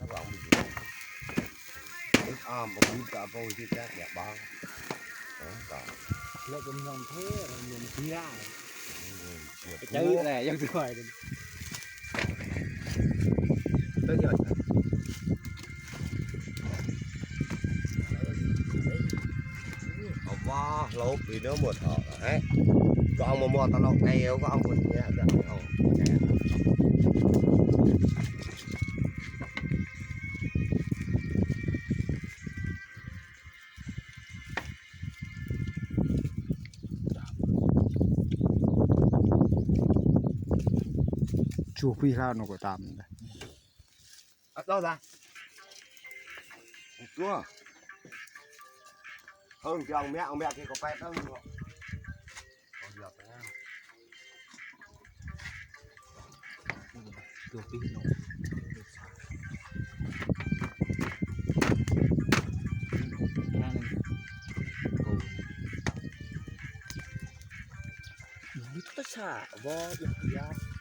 Ib ob mus kwv cov pau thiab cab diam bov. Lawv cov mloog thiab mus thiab. Cawv ne yog tus hais. Vov hlau pis nab muaj thaum, koj mus muaj tau lauj, koj mus thiab. Tsuag pij hlab no kom tas ntag. Tuaj, hawb nrog miam miam kiag kom peb dawb. Tab tshaj vov ib yam.